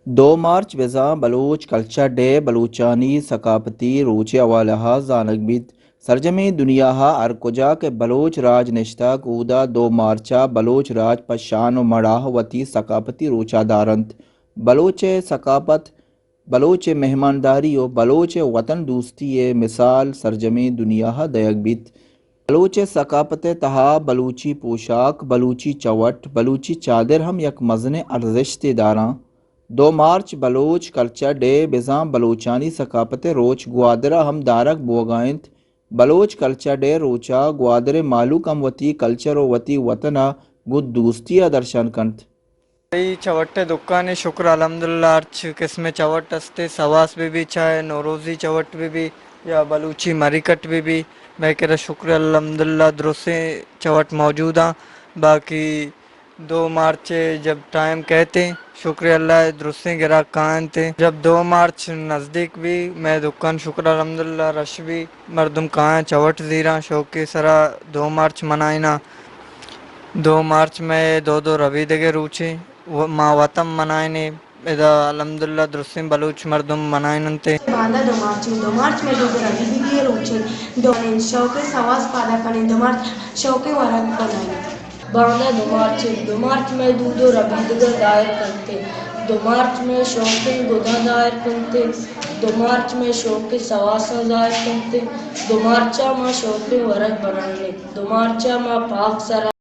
دو مارچ بزاں Baloch culture day, بلوچانی ثقافتی روچ ءِ حوالہ ءَ زانگ بیت۔ سرجمیں دنیا ءَ ہر کجا کہ بلوچ راج نشتگ، اودا دو مارچ ءَ بلوچ راج پہ شان ءُ مڑاہ وتی ثقافتی روچ ءَ دارنت۔ بلوچ ءِ ثقافت، بلوچ ءِ مہمانداری ءُ بلوچ ءِ وطن دوستی ءِ مثال سرجمیں دنیا ءَ دئیگ بیت۔ بلوچ ءِ ثقافت ءِ تہا بلوچی پوشاک، بلوچی چوٹ، بلوچی چادر ہم یک مزنیں ارزشتے داراں۔ دو مارچ بلوچ کلچر ڈے بزاں بلوچانی ثقافت ءِ روچ گوادر ءَ ہم دارگ بوگ ءَ انت۔ بلوچ کلچر ڈے روچ ءَ گوادر ءِ مہلوک ہم وتی کلچر ءُ وتی وطن ءَ گوں دوستی ءَ درشان کنت۔ تئی چوٹ ءِ دکان ءَ شکر الحمدللہ ہرچ قسم ءِ چوٹ است ءُ سواس بہ بی، چاہے نوروزی چوٹ بہ بی یا بلوچی مری کٹ بہ بی، مئے کرا شکر الحمدللہ درستیں چوٹ موجود آں۔ باقی دو مارچ ءَ جب ٹائم کئیت، شکر اللہ ءَ درستیں گراک کاینت۔ جب دو مارچ نزدیک بی، مئے دکان شکر الحمدللہ رش بی، مردم کایاں چوٹ زیراں، شوق ءِ سرا دو مارچ منائیناں۔ دو مارچ مئے دود ءُ ربیدگ ءِ روچے، و-، ما وطن منائینیں، ادا الحمدللہ درستیں بلوچ مردم منائیننت۔ باندا دو مارچ، دو مارچ مئے دود ءُ ربیدگی ءِ روچے، دو شوق ءِ سواس پادا کنیں، دو مارچ شوق ءِ ورگ بنائینیں۔ باندا دو مارچ، دو مارچ مئے دود ءُ ربیدگ ءَ ظاہر کنت۔ دو مارچ مئے شوقیں گداں ظاہر کنت۔ دو مارچ مئے شوقیں سواساں ظاہر کنت۔ دو مارچ ءَ ما شوقیں ورگ بنائینیں۔ دو مارچ ءَ ما پاک سرا